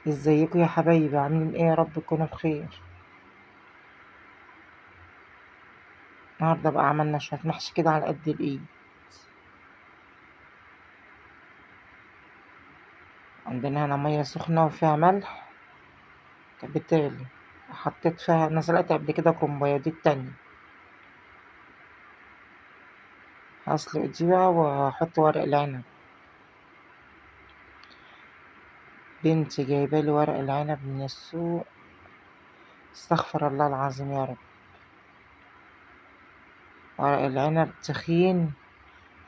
ازيكم يا حبايبي؟ عاملين ايه؟ يا رب تكونوا بخير. النهارده بقى عملنا شوية محشي كده على قد الايد. عندنا هنا مية سخنة وفيها ملح كانت بتغلي، حطيت فيها، انا سلقت قبل كده كوباية دي التانية، هسلق دي بقى واحط ورق العنب. بنتي جايبالي ورق العنب من السوق، استغفر الله العظيم يا رب. ورق العنب تخين،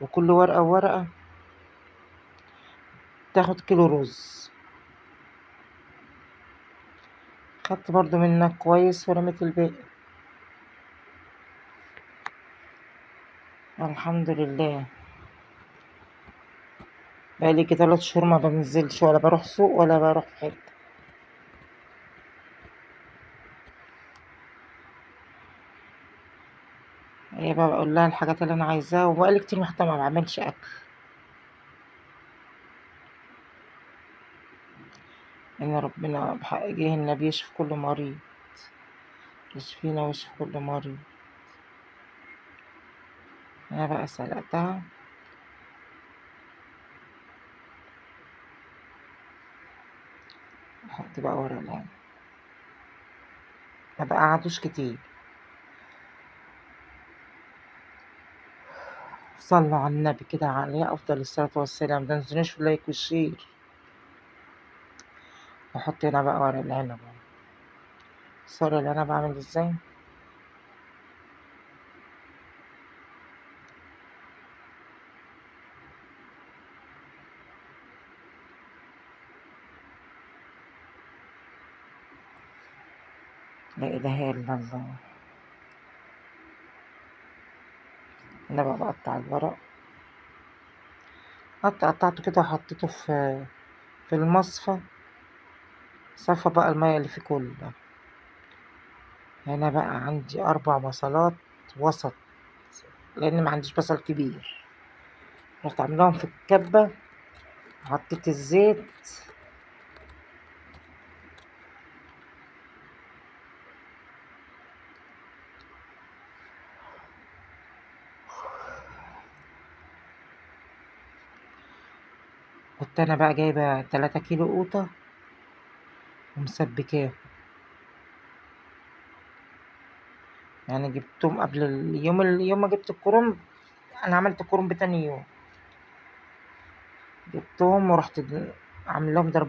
وكل ورقة وورقة تاخد كيلو رز. خدت برضو منك كويس ورميت الباقي، الحمد لله. بقالي كده 3 شهور ما بنزلش ولا بروح سوق ولا بروح في حتة. هي بقى بقول لها الحاجات اللي انا عايزاها، وبقالي كتير حتى ما بعملش اكل. ان ربنا بحق جه النبي يشفي كل مريض، يشفينا ويشفي كل مريض. انا بقى سلقتها، احط بقى ورق العنب، ما بقعدوش كتير. صلوا على النبي كده عليه افضل الصلاة والسلام. ما تنسونيش في ال like وال share. واحط هنا بقى ورق العنب. الصورة اللي انا بعمل ازاي. لا اله الا الله. انا بقى بقطع الورق، قطعته كده وحطيته في المصفى، صفى بقى المية اللي فيه كله. هنا بقى عندي 4 بصلات وسط، لان ما عنديش بصل كبير. رحت عاملاهم في الكبة، حطيت الزيت، كنت انا بقى جايبة 3 كيلو قوطة ومسبكاه، يعني جبتهم قبل اليوم ما جبت الكرنب. انا عملت الكرنب تاني يوم، جبتهم ورحت عاملاهم ضرب.